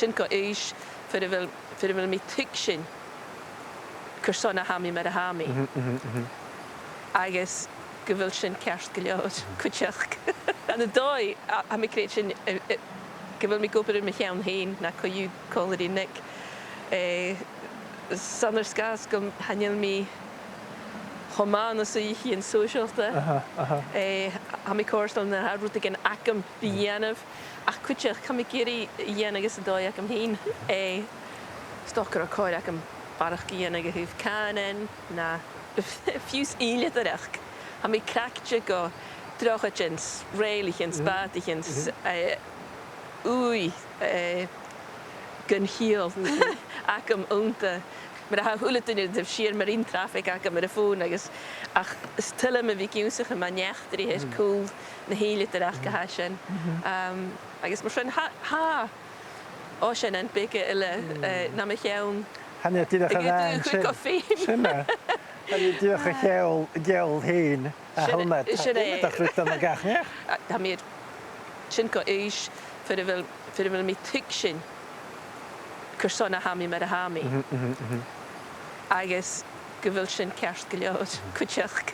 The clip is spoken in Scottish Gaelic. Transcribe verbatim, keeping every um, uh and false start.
sin gu aois far a bheil, far a bheil mi a' tuigsinn carson a tha mi mar a tha mi. Mhm, mhm, mhm. Agus gu bheil sin ceart gu leòr, cuideachd. Ann an dòigh, a, tha mi a' creidsinn, eh, eh, gu bheil mi ag obair air mo cheann fhèin, na co-dhiù còmhla ri Nick. Eh, 's ann air sgàth 's gu, chan eil mi cho math anns oidhcheannan sòisealta. Aha, aha. Eh, tha mi comhartail nuair a tha rudeigin agam ri dhèanamh, ach cuideachd, tha mi ag iarraidh a dhèanamh anns an dòigh agam fhìn. Eh, 's dòcha gun robh còir agam barrachd a dhèanamh a thaobh cànain, no fiù 's innleadarachd. Tha mi craicte gu drochaidean, 's rèilichean, 's bàtaichean, 's, eh, ùidh, eh, gun chiall agam annta. Mar a tha a h-uile duine a' dol siar, mar aon traffic agam air a' fòn agus, ach is toil leam a bhith ag ionnsachadh mun eachdraidh air cùl na h-innleadarachd a tha sin. Am, agus mar sin, tha, tha, o, sin an beagan eile, eh, nam cheann. Chan eil dìreach an aon sin. Sin e. Chan eil dìreach a' cheangal, geall fhèin. Sin, sin e. Iomadach rud ann an gach neach. A, tha mi air sin gu aois far a bheil, far a bheil mi a' tuigsinn carson a tha mi mar a tha mi. Mhm, mhm, mhm. Agus gu bheil sin ceart gu leòr, cuideachd.